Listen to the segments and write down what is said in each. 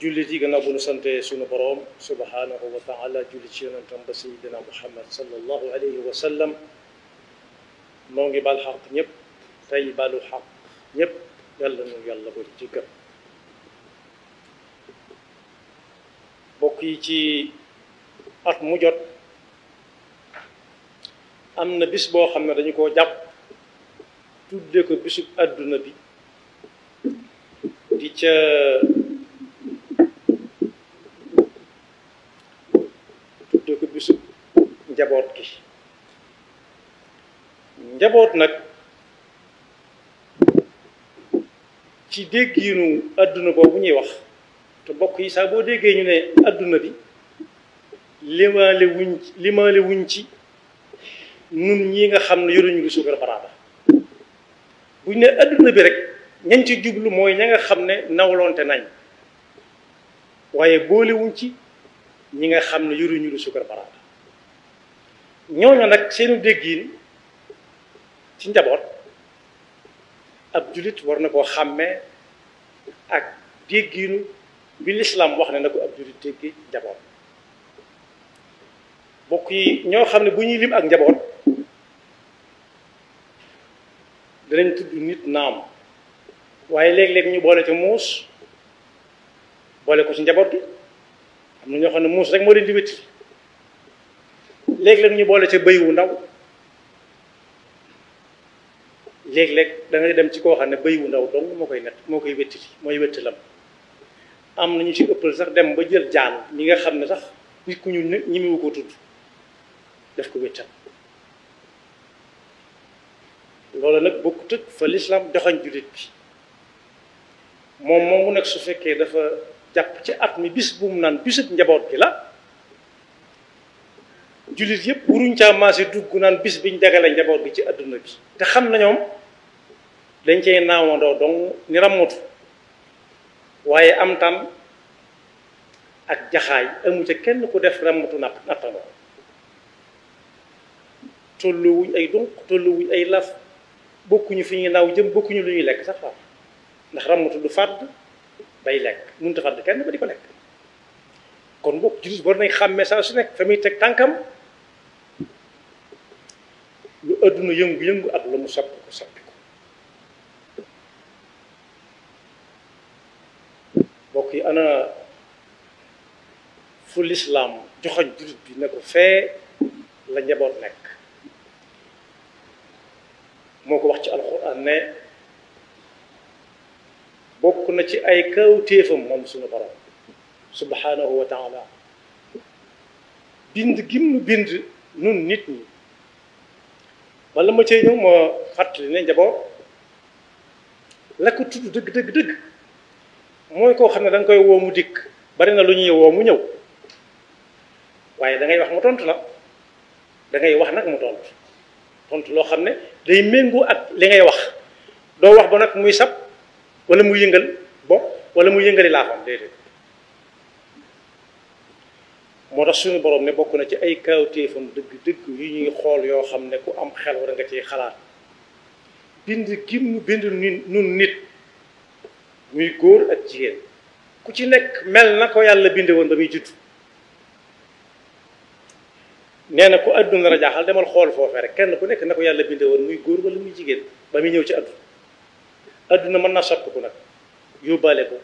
jullit yi gannaaw bu nu sante sunu boroom subhanahu wa taala julli ci yonentam ba sayidina muhammad sallallahu alayhi wa sallam noo ngi bal xaq ñëpp tey balu xaq ñëpp yàlla nu yàlla ko jéggal bokk yi ci at mu jot am na bis boo xam ne dañu koo jàpp tudde ko bisub àdduna bi di ca tudde ko bisub njaboot gi njaboot nag ci déggiinu àdduna boobu ñuy wax te bokk yi saa boo déggee ñu ne àdduna bi limaale wuñ ci nun ñi nga xam ne yoruñu ngi suukar baraada buñ ne àdduna bi rek ñañ ci jublu mooy ña nga xam ne nawlonte nañ waaye boolewuñ ci ñi nga xam ne yoruñu lu suukar baraada ñooñu nag seenu déggiin ci njaboot ab julit war na koo xàmmee ak déggiinu bi lislaam wax ne na ko ab julit déggi njaboot bokk yi ñoo xam ne bu ñuy lim ak njaboot danañ tudd nit naam waaye léeg-léeg ñu boole ci muus boole ko ci njaboot gi am na ñoo xam ne muus rek moo leen di wétti léeg-léeg ñu boole ca bëy wu ndaw léeg-léeg da ngay dem ci koo xam ne bëy wu ndaw dong moo koy net moo koy wétti mooy wéttalam am na ñu ci ëppal sax dem ba jël jaan ñi nga xam ne sax nit ku ñu ñimiwu ko tudd def ko wéttal loolu nag bokkut ak fa lislaam joxañ jullit bi moom moomu nag su fekkee dafa jàpp ci at mi bis bu mu naan bisub njaboot gi la jullit yépp waruñ caa maase dugg naan bis biñ dagale njaboot gi ci àdduna bi te xam na ñoom dañ cey naawandoo dong ni rammutu waaye am tam ak jaxaay amu ca kenn ku def rammutu nattandoo tolluwuñ ay dunq tolluwuñ ay laf bokkuñu fi ñuy naaw jëm bokkuñu lu ñuy lekk sax waaw ndax rammutu du fàdd bay lekk mënut a fàdd kenn ba di ko lekk kon bokk jullit war nañ xàmmee saa su nekk fa muy teg tànkam lu àdduna yëngu-yëngu ak la mu soppi ko bokk yi ana fu lislaam joxoñ jullit bi ne ko fee la njaboot nekk moo ko wax ci alxuraan ne bokk na ci ay kawtéefam moom suñu borom subhanahu wa taala bind gim nu bind nun nit ñi wala ma cay ñëw ma fàttali ne njaboot la ko tudd dëgg mooy koo xam ne da nga koy woo mu dikk bari na lu ñuy woo mu ñëw waaye da ngay wax mu tontu la da ngay wax nag mu tontu loo xam ne day méngoo ak li ngay wax doo wax ba nag muy sab wala muy yëngal bopp wala muy yëngali laafam déedéet moo tax suñu borom ne bokk na ci ay kaawteefam dëgg yu ñuy xool yoo xam ne ku am xel war nga ciy xalaat bind gim nu bind nun nit muy góor ak jigéen ku ci nekk mel na ko yàlla binde woon ba muy judd nee na ku àdduna la jaaxal demal xool foofee rek kenn ku nekk na ko yàlla binde woon muy góor wala muy jigéen ba muy ñëw ci àdduna mën na soppi ko nag yóbbaale ko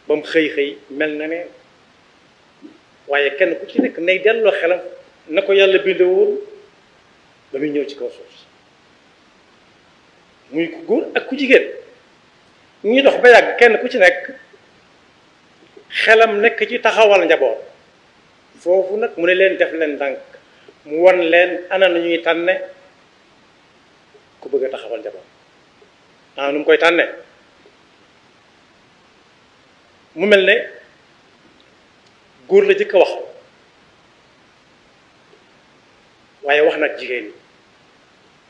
ba mu xëy mel na ne waaye kenn ku ci nekk nay delloo xelam na ko yàlla binde woon ba muy ñëw ci kaw suuf muy ku góor ak ku jigéen ñuy dox ba yàgg kenn ku ci nekk xelam nekk ci taxawal njaboot foofu nag mu ne leen def leen ndànk mu won leen ana na ñuy tànne ku bëgg a taxawal njaboot nu mu koy tànne mu mel ne góor la jëkk a wax waaye wax nag jigéen ñi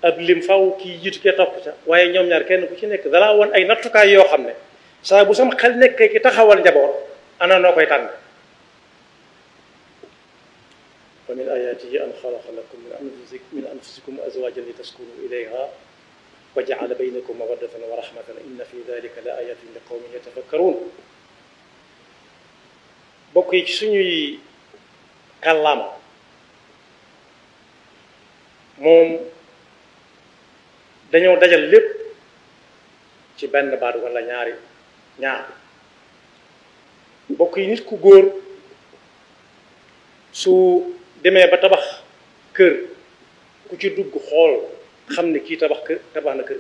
ab lim faw kii jiitu kee topp ca waaye ñoom ñaar kenn ku ci nekk dalaa woon ay nattukaay yoo xam ne saa bu sama xel nekkee ki taxawal njaboot ana noo koy tànn wa min ayaatihi an xalaqa lakum min anfusikum azwaajan li taskunu ilayha wa jaala baynakum mawaddatan wa rahmatan inna fi dalika la ayatin li qawmin yatafakkarun bokk yi ci suñuy kàllaama moom dañoo dajal lépp ci benn baat walla ñaar bokk yi nit ku góor su demee ba tabax kër ku ci dugg xool xam ne kii tabax na kër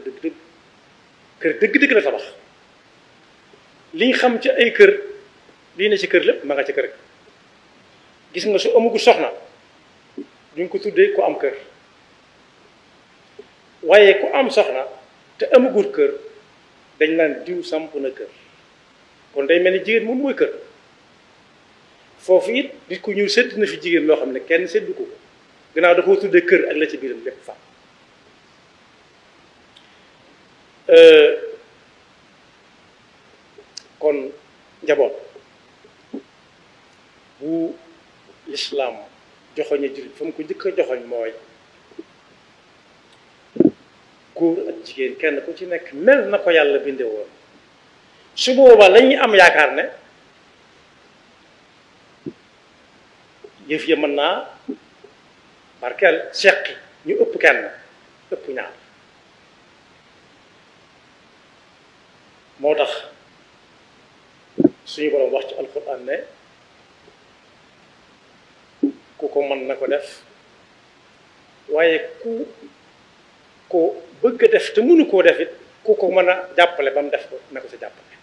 dëgg-dëgg la tabax liñ xam ci ay kër lii ne ci kër lépp ma nga ci kër gis nga su amagu soxna duñ ko tuddee ku am kër waaye ku am soxna te amagul kër dañ naan diw samp na kër kon day mel ni jigéen moom mooy kër foofu it nit ku ñuul sédd na fi jigéen loo xam ne kenn séddu ko gannaaw da koo tuddee kër ak la ci biiram lépp fa kon njaboot bu lislaam joxoñe jullit fa mu ko njëkk a joxoñ mooy góor ak jigéen kenn ku ci nekk mel na ko yàlla binde woon su boobaa lañuy am yaakaar ne yëf ya mën naa barkeel seqi ñu ëpp kenn ëpp ñaar moo tax suñu boroom wax ci alxuraan ne ku ko mën na ko def waaye ku ko bëgg a def te mënu koo def it ku ko mën a jàppale ba mu def ko na ko sa jàppale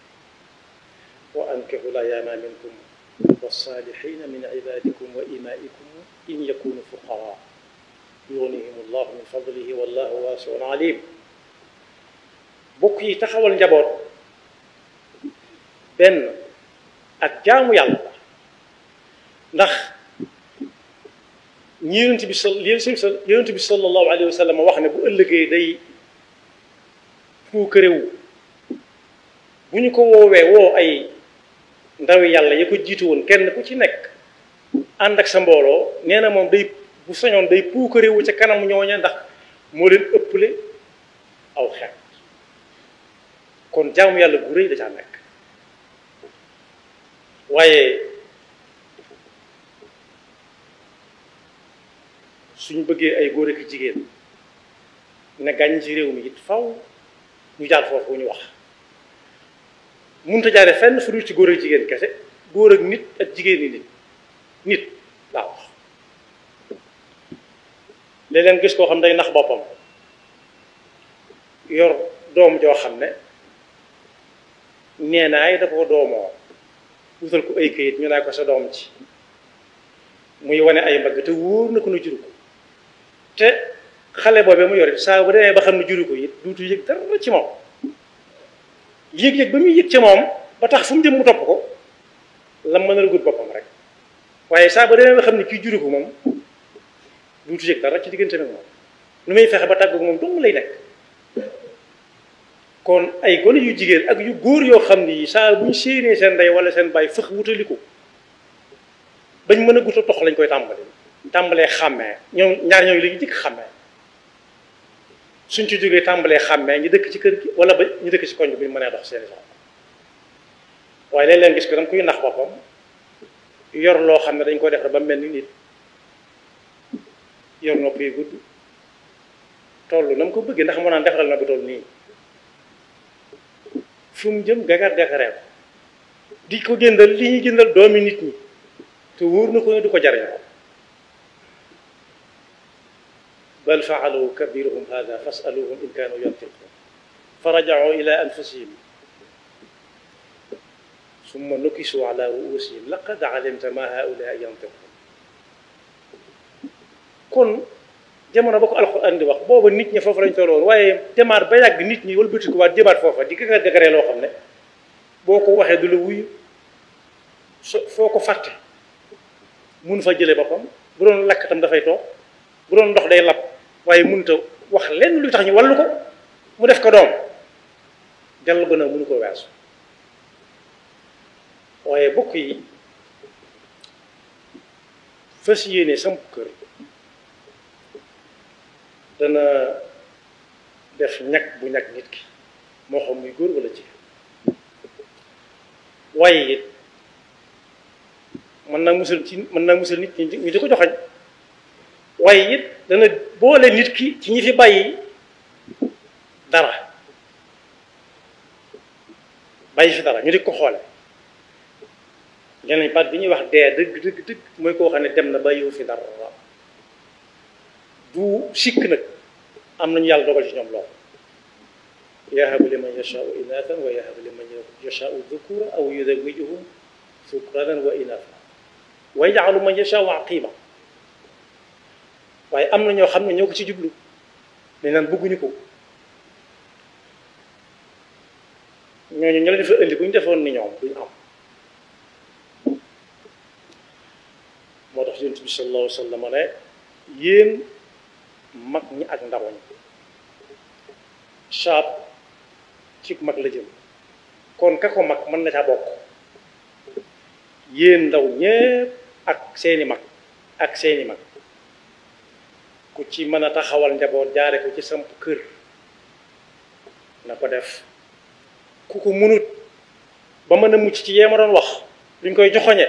wa ankihu l-ayama minkum was-salihina min ibadikum wa imaikum in yakunu fuqara yughnihim allahu min fadlihi wallahu wasi'un alim bokk yi taxawal njaboot benn ak jaamu yàlla la ndax ñi yonent bi sallallahu alayhi wa sallam wax ne bu ëllëgee day puukarewu bu ñu ko woowee woo ay ndawi yàlla ya ko jiitu woon kenn ku ci nekk ànd ak sa mbooloo nee na moom day bu sañoon day puukarewu ca kanam ñooña ndax moo leen ëpple aw xeet kon jaamu yàlla gu rëy da caa nekk waaye suñ bëggee ay góor ak jigéen ne gàññ ci réew mi it faw ñu jaar foofu ñu wax mënut a jaare fenn fu dul ci góor ak jigéen kese góor ak nit ak jigéen yi nit laa wax léeg-léeg gis koo xam day nax boppam yor doom joo xam ne nee naay dafa ko doomoo wutal ko ay këyit ñu naa ko sa doom ci muy wane ay mbagg te wóor na ko na juru ko te xale boobee mu yor saa bu demee ba xam ne juru ko it duutu yëg dara ci moom yëg-yëg ba muy yëg ci moom ba tax fu mu jëm mu topp ko la mën a gudd boppam rek waaye saa bu demee ba xam ne kii juru ko moom duutu yëg dara ci diggante nag moom lu muy fexe ba tàggu moom dong lay nekk kon ay gone yu jigéen ak yu góor yoo xam ni saa bu ñu séenee seen ndey wala seen baay fëx wutali ko bañ mën a guta tox lañ koy tàmbalee xàmmee ñoom ñaar ñooyu la ñu jëkk xàmmee suñ ci jógee tàmbalee xàmmee ñu dëkk ci kër gi wala ba ñu dëkk ci koñ bi ñu mënee dox seeni soxla waaye léeg-léeg gis ko danga kuy nax boppam yor loo xam ne dañ ko defar ba mel ni nit yor nopp yi gudd toll na mu ko bëggee ndax mu naan defaral na bu toll nii fu mu jëm gagar defaree ko di ko jëndal li ñuy jëndal doomi nit ñi te wóor na ko ne du ko jariñoo bal faalu kabiruhum hada fasaluhum in kaanu yantiqun fa rajau ila anfusihim summa nukisu ala ruusihim laqad alimta ma haulaa yantiqun kon jamono ba ko alxuraan di wax booba nit ñi foofu lañ tolloon waaye demaat ba yàgg nit ñi wëlbati ko waat jëmaat foofa di gagar gagaree loo xam ne boo ko waxee du la wuyu foo ko fàtte mun fa jële boppam bu doon lakk tam dafay toog bu doon ndox day lab waaye mënut a wax lenn luy tax ñu wallu ko mu def ko doom dellu gën a mënu ko weesu waaye bokk yi fas yéene samp kër dana def ñag bu ñag nit ki moo xam muy góor wala jigéen waaye it mën naa musal nit ñi di ko joxañ waaye it dana boole nit ki ci ñi fi bàyyi dara bàyyi fi dara ñu di ko xoole ñeneen baat bi ñuy wax dee dëgg mooy koo xam ne dem na bàyyiwu fi dara du sikk nag am nañu yàlla dogal ci ñoom lool yahabu liman yashaau inathan wa yahabu liman yashaau dhukura aw yuzawijuhum dhukranan wa inathan wa yaj'alu man yashaau aqima waaye am na ñoo xam ne ñoo ko ci jublu dañ naan bëgguñu ko ñooñu ña leen fa indi bu ñu defoon ni ñoom duñ am moo tax yonent bi sallallahu alayhi wa sallam ne yéen mag ñi ak ndaw ñi shaab ci mag la jëm kon ka ko mag mën na caa bokk yéen ndaw ñépp ak seeni mag ku ci mën a taxawal njaboot jaare ko ci samp kër na ko def ku ko munut ba mën a mucc ci yee ma doon wax luñ koy joxoñe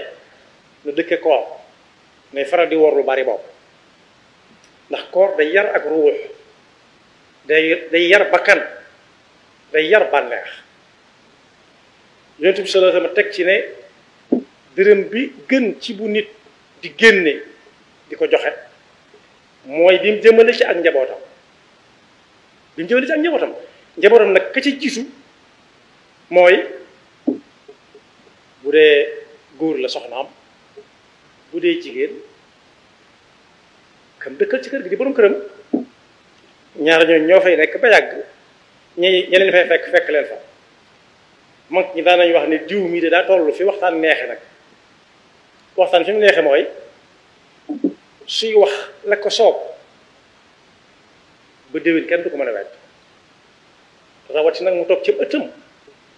nu dëkke koor ngay faral di wor lu bari bopp ndax koor day yar ak ruux day yar bakkan day yar bànneex yonent bi sallallahu alayhi wasallam teg ci ne dërëm bi gën ci bu nit di génne di ko joxe mooy bi mu jëmale ci ak njabootam njabootam nag ka ci jiitu mooy bu dee góor la soxnaam bu dee jigéen kam dëkkal ci kër gi di borom këram ñaar ñooñu ñoo fay nekk ba yàgg ñeneen fay fekk leen fa mag ñi daan nañu wax ne diw mii de daa toll fi waxtaan neexe nag waxtaan fi mu neexe mooy suy wax la ko soob ba déwén kenn du ko mën a wet rawati nag mu toog ci ëttam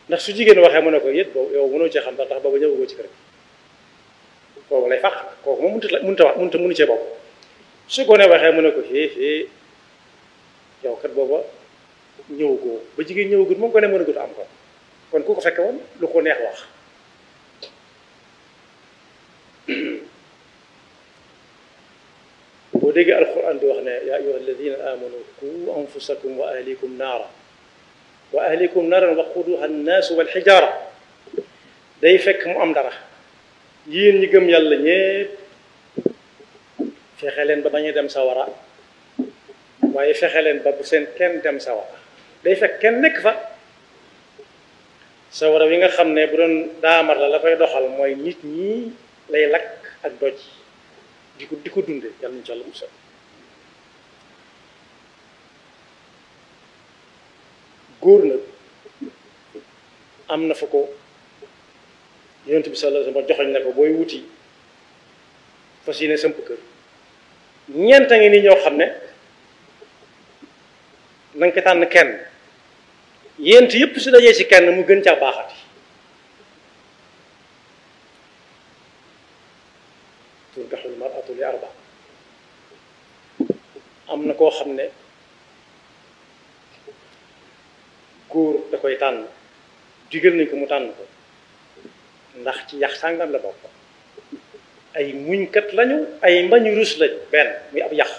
ndax su jigéen waxee mu ne ko yét boobu yow mënoo cee xam dara tax booba ñëwagoo ci kër gi kooku lay fàq kooku moom mënu cee bopp su gone waxee mu ne ko xée yow kat booba ñëwagoo ba jigéen ñëwagut moom gone mën a gut am ko kon ku ko fekke woon lu ko neex wax boo déggee alquran di wax ne yaa ayyuha alladina amanu qu anfusakum wa ahlikum naaran waquduha annaasu walxijaara day fekk mu am dara yéen ñi gëm yàlla ñépp fexe leen ba bañ a dem sawara waaye fexe leen ba bu seen kenn dem sawara day fekk kenn nekk fa sawara wi nga xam ne bu doon daamar la fay doxal mooy nit ñi lay lakk ak doj di ko dunde yàlla ñu ci Yàlla musal góor nag am na fa ko yonent bi sallallahu alayhi wasallam joxoñ ne ko booy wuti fas yéene samp kër ñeenta ngi nii ñoo xam ne na nga ko tànn kenn yent yépp su dajee ci kenn mu gën caa baaxati tunkaxul mar'atu li arba am na koo xam ne góor da koy tànn digal nañ ko mu tànn ko ndax ci yax sàngam la bokk ay muñkat lañu ay mbañu rus lañ benn muy ab yax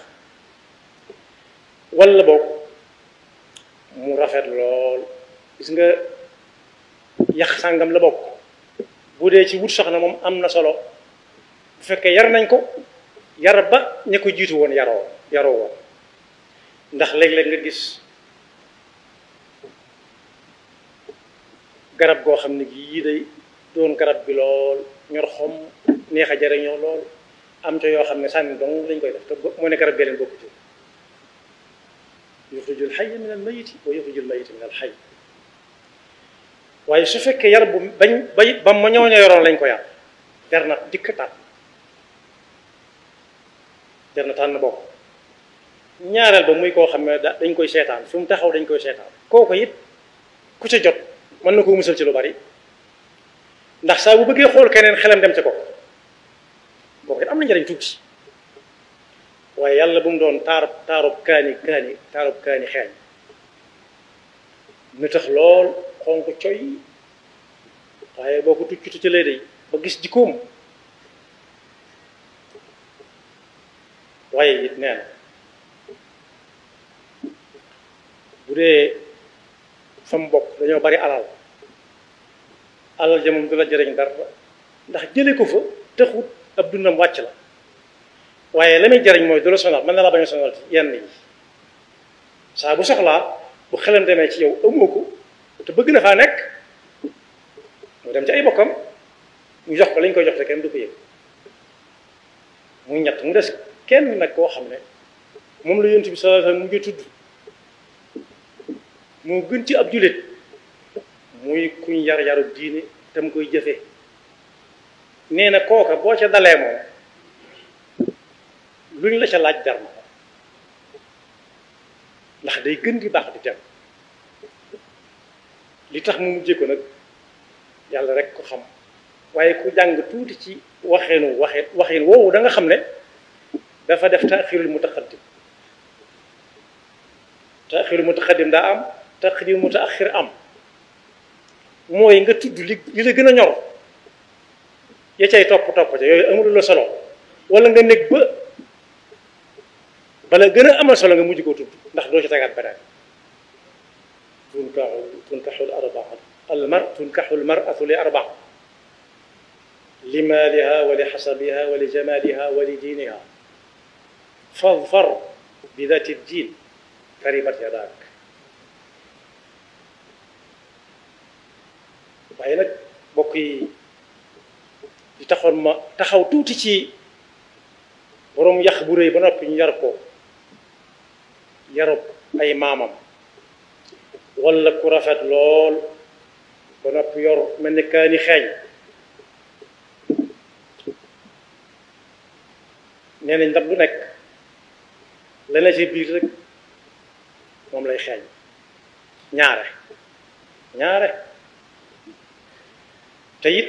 walla bokk mu rafet lool gis nga yax sàngam la bokk bu dee ci wut soxna moom am na solo bu fekkee yar nañ ko yar ba ña ko jiitu woon yaroo woon ndax léeg-léeg nga gis garab goo xam ne gii day doon garab bi lool ñor xom neex a jariñoo lool am ca yoo xam ne sànni dong lañ koy def te moo ne garab gee leen bokku ci yuxrijul xayya min al mayiti wa yuxrijul mayita min al xay waaye su fekkee yar bu ba ma ñooña yoroon lañ ko yar jar na dikk tànn bokk ñaareel ba muy koo xam ne dañ koy seetaan fu mu taxaw dañ koy seetaan kooku it ku ca jot mën na koo musal ci lu bari ndax saa bu bëggee xool keneen xelam dem ca kooku it am na njëriñ tuuti waaye yàlla bu mu doon taarub kaani xeeñ na tax lool xonq coy waaye boo ko tucc ci lay day ba gis jikkoom waaye it nee na bu dee fa mu bokk dañoo bari alal ja moom du la jëriñ dara ndax jële ko fa taxut ab dundam wàcc la waaye la muy jëriñ mooy du la sonal mën na laa bañ a sonal ci yenn yi saa bu soxlaa bu xelam demee ci yow amoo ko te bëgg na faa nekk mu dem ci ay bokkam ñu jox ko lañ koy jox te kenn du ko yëg muy ñett mu des kenn nag koo xam ne moom la Yonent bi sallallahu alayhi wasallam mu ngi tudd moo gën ci ab jullit muy kuñ yar yarub diine te mu koy jëfee nee na kooka boo ca dalee moom luñ la ca laaj jar na ko ndax day gën di baax di dem li tax mu mujjee ko nag yàlla rek ko xam waaye ku jàng tuuti ci waxin woowu da nga xam ne dafa def taaxirul mutaqaddim daa am taaxirul mutaaxir am mooy nga tudd li la gën a ñor ya cay topp ca yooyu amul la solo wala nga nekk ba bala gën a amal solo nga mujj koo tudd ndax doo ci tegaat beneen tunkaxu almaratu li arbaa li maaliha wa li xasabiha wa li jamaliha wa li diiniha fadfar bi dati diin karimat yadaak waaye nag mbokk yi di taxoon ma taxaw tuuti ci boroom yax bu rëy ba noppi ñu yar ko yarub ay maamam walla ku rafet lool ba noppi yor mel ni kaani xeeñ nee nañ ndab lu nekk la na ci biir rek moom lay xeeñ ñaare te it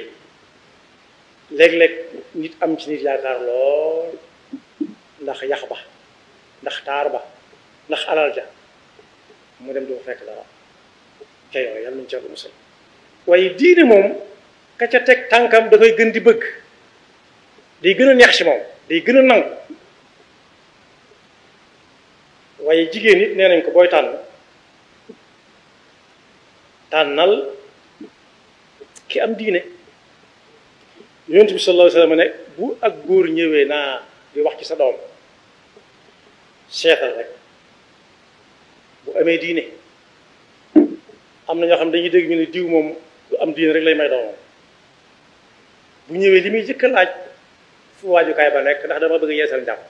léeg-léeg nit am ci nit yaakaar lool ndax yax ba ndax taar ba ndax alal ja mu dem du fekk dara te yooyu yàlla nañu ca musal waaye diine moom ka ca teg tànkam da koy gën di bëgg day gën a neex ci moom day gën a nangu waaye jigéen it nee nañ ko booy tànnal ki am diine Yonent bi sallallahu alayhi wa sallam ne bu ak góor ñëwee naa di wax ci sa doom seetal rek bu amee diine am na ñoo xam dañuy dégg ñu ne diw moom lu am diine rek lay may doomam bu ñëwee li muy jëkk a laaj fu waajukaay ba nekk ndax dama bëgg yeesal njàpp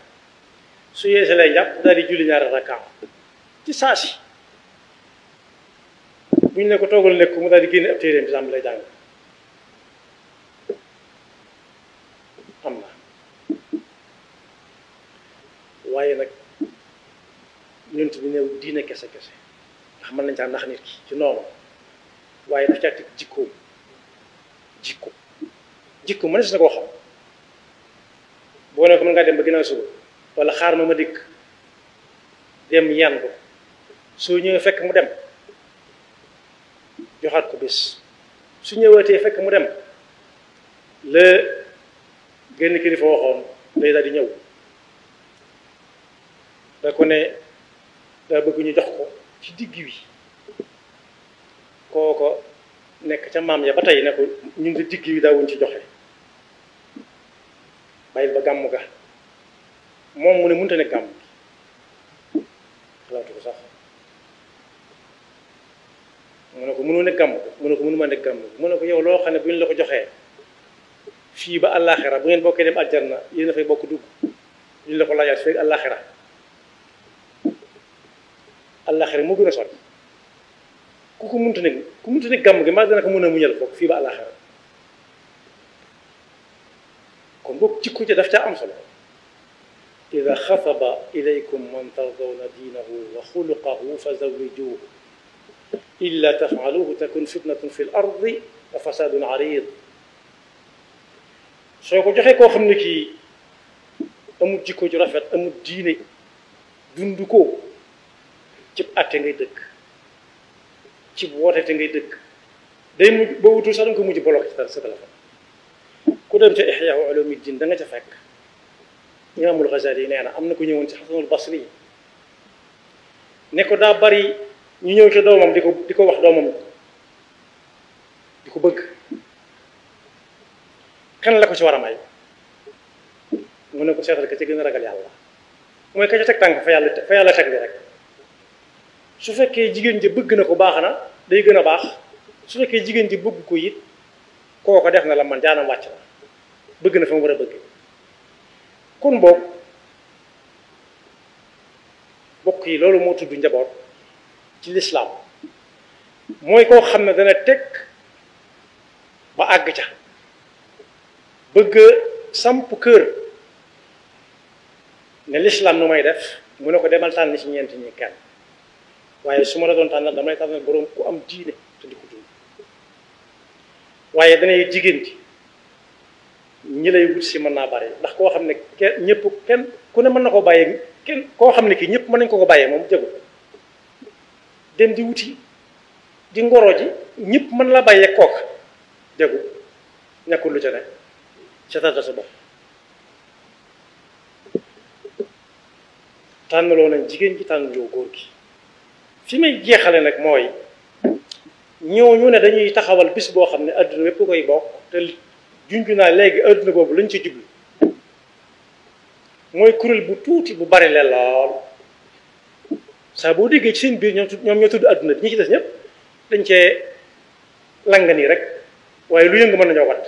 su yeesalee njàpp daal di julli ñaari rakka ci saasi bu ñu ne ko toogal nekk mu daal di génne ab téeréem bi sam lay jàng am na waaye nag ñunt bi new diine kese ndax mën nañ caa nax nit ki ci noonu waaye daf caa teg jikko mënees na koo xam boo ne ko mën ngaa dem ba ginnaaw suba wala xaar ma dikk dem yan ko soo ñëwee fekk mu dem joxaat ko bés su ñëwatee fekk mu dem la génn kilifa waxoon day daal di ñëw da ko ne daa bëgg ñu jox ko ci digg wi kooko nekk ca maam ya ba tey ne ko ñun di digg wi daawuñ ci joxe bàyyil ba gàmm ga moom mu ne mënta ne gàmm xalaatu ko sax mu ne ko mënoo nekk gàmm mu ne ko mënuma nekk gàmm mu ne ko yow loo xam ne bu ñu la ko joxee fii ba àllaaxira bu ngeen bokkee dem aljanna yéen a fay bokk dugg ñu la ko laajaat fii àllaaxira moo gën a sori ku munta nekk gàmm gi maa dana ko mën a muñal bokk fii ba àllaaxira kon bokk jikko ca daf caa am solo ida xataba ilaykum man tardawna diinahu wa xuluqahu fa zawwijuuhu illa tafaaluhu takun fitnatun fi l ardi wa fasadun arid soo ko joxee koo xam ne kii amul jikko ju rafet amul diine dund ko cib atte ngay dëkk cib woote te ngay dëkk day mujj boo wutul sax danga ko mujj bloqué sa téléphone ku dem ca Ihya Ulumuddin da nga ca fekk imaamul Ghazali nee na am na ku ñëwoon ci Xasanul Basri ne ko daa bari ñu ñëw ci doomam di ko wax doomam di ko bëgg kan la ko ci war a may mu ne ko seetal ka ci gën a ragal yàlla mooy ka ca teg tànk fa yàlla teg li rek su fekkee jigéen ji bëgg na ko baax na day gën a baax su fekkee jigéen ji bëgg ko it kooko def na la man jaanam wàcc na bëgg na fa mu war a bëgg kon bokk yi loolu moo tudd njaboot ci lislaam mooy koo xam ne dana teg ba àgg ca bëgg samp kër ne lislaam nu may def mu ne ko demal tànn ci ñeent ñi kenn waaye su ma la doon tànnal damay tànnal boroom ku am diine te di ko dund waaye danay jigéen ji ñi lay wut si mën naa bari ndax koo xam ne kenn ku ne mën na koo bàyyee kenn koo xam ne kii ñëpp mën nañ ko bàyyee moom jagul dem di wuti di ngoro ji ñëpp mën la bàyyee kook jagul ñàkkul lu ca ne seetal sa bopp tànnaloo nañ jigéen ji tànnaloo góor gi fi may jeexale nag mooy ñooñu ne dañuy taxawal bis boo xam ne adduna wépp koy bokk te junju naa léegi adduna boobu lañ ci jublu mooy kuréel bu tuuti bu bari la lool saa boo déggee ci seen biir ñoom ñoo tudd adduna ñi ci des ñëpp dañ cee lang nii rek waaye lu yëngu mën nañoo wat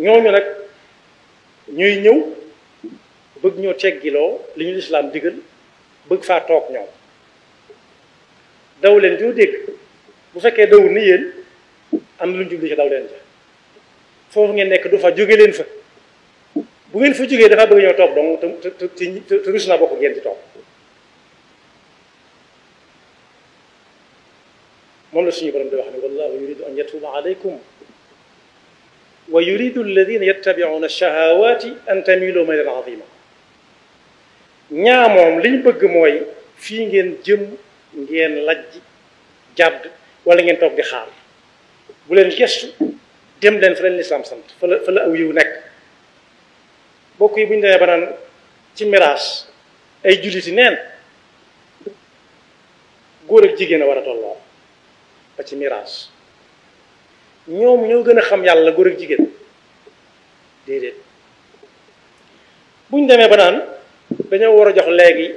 ñooñu nag ñuy ñëw bëgg ñoo teggiloo li ñu lislaam digal bëgg faa toog ñoom daw leen joo dégg bu fekkee dawul ni yéen am na lu ñu jublu ci daw leen ja foofu ngeen nekk du fa jóge leen fa bu ngeen fa jógee dafa bëgg ñoo toog donc te rus naa bokk ngeen di toog moom la suñu borom di wax ne wallahu yuridu an yatuba alaykum wa yuridu alladina yattabi'una ash-shahawati an tamilu maylan azima ñaa moom liñ bëgg mooy fii ngeen jëm ngeen lajj jàdd wala ngeen toog di xaar bu leen gestu dem leen fa leen lislaam sant fa la aw yiw nekk bokk yi bu ñu demee ba naan ci miraas ay julliti neen góor ak jigéen a war a tolloo ba ci miraas ñoom ñoo gën a xam yàlla góor ak jigéen déedéet bu ñu demee ba naan dañoo war a jox léegi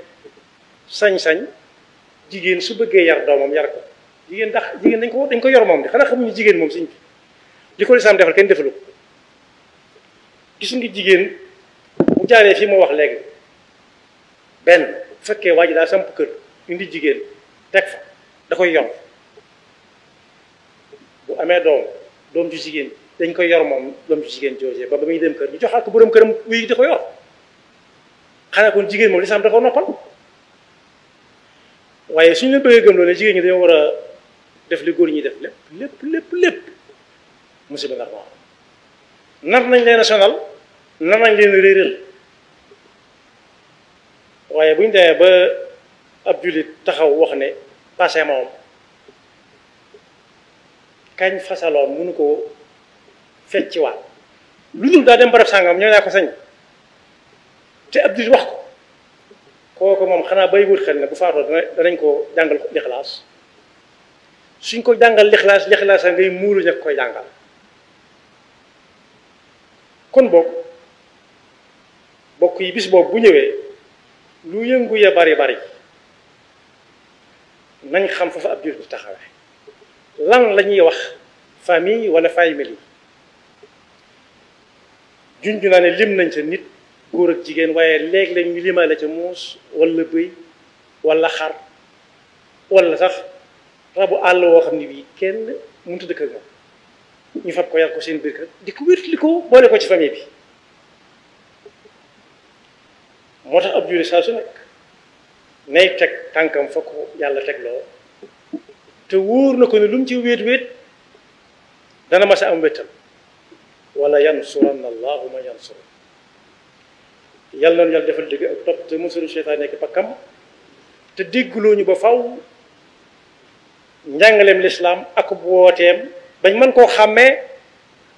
sañ-sañ jigéen su bëggee yar doomam yar ko jigéen ndax jigéen dañ ko yor moom de xanaa xamuñu jigéen moom siñ li ko lislaam defal kenn defalu ko gis nga jigéen bu jaaree fii moo wax léegi benn bu fekkee waa ji daa samp kër indi jigéen teg fa da koy yor bu amee doom ju jigéen dañ koy yor moom doom ju jigéen joojee ba muy dem kër ñu joxaat ko borom këram wuy di ko yor xanaa kon jigéen moom lislaam da ko noppal waaye suñu leen bëggee gëm loolu ne jigéen ñi dañoo war a def li góor ñi def lépp musiba nar nañ leen a sonal nar nañ leen a réeral waaye bu ñu demee ba ab jullit taxaw wax ne passé moom kañ fasaloon mënu ko fecc ci waat lu dul daa dem barab sàngam ñoo yaa ko sañ te ab jullit wax ko kooku moom xanaa bay wut xel ne bu faatoo danañ ko jàngal lixlaas suñ ko jàngal lixlaas a ngay muuru ña koy jàngal kon bokk yi bis boobu bu ñëwee lu yëngu ya bari nañ xam fa ab jullit di taxawee lan la ñuy wax famille wala famille junj naa ne lim nañ sa nit góor ak jigéen waaye léeg-léeg ñu limaale ca muus wala bëy wala xar wala sax rabu àll woo xam ne bii kenn mënut a dëkk ak moom ñu fab ko yar ko seen biir kër di ko wétli ko boole ko ci famille bi moo tax ab jullit saa su nekk nay teg tànkam fa ko yàlla teg loo te wóor na ko ne lu mu ci wéet dana mas a am wéttal wala yansuranna allahu man yansur yàlla noonu yàlla defal dëgg ak topp te musalu seytaan nekk pakkam te déggloo ñu ba faw njàngaleem lislaam ak wooteem bañ mën koo xàmmee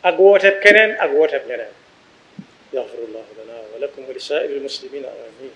ak wooteeb keneen ak wooteeb ñeneen yaxfirullah lana wa lakum wa li saa'iril muslimina amin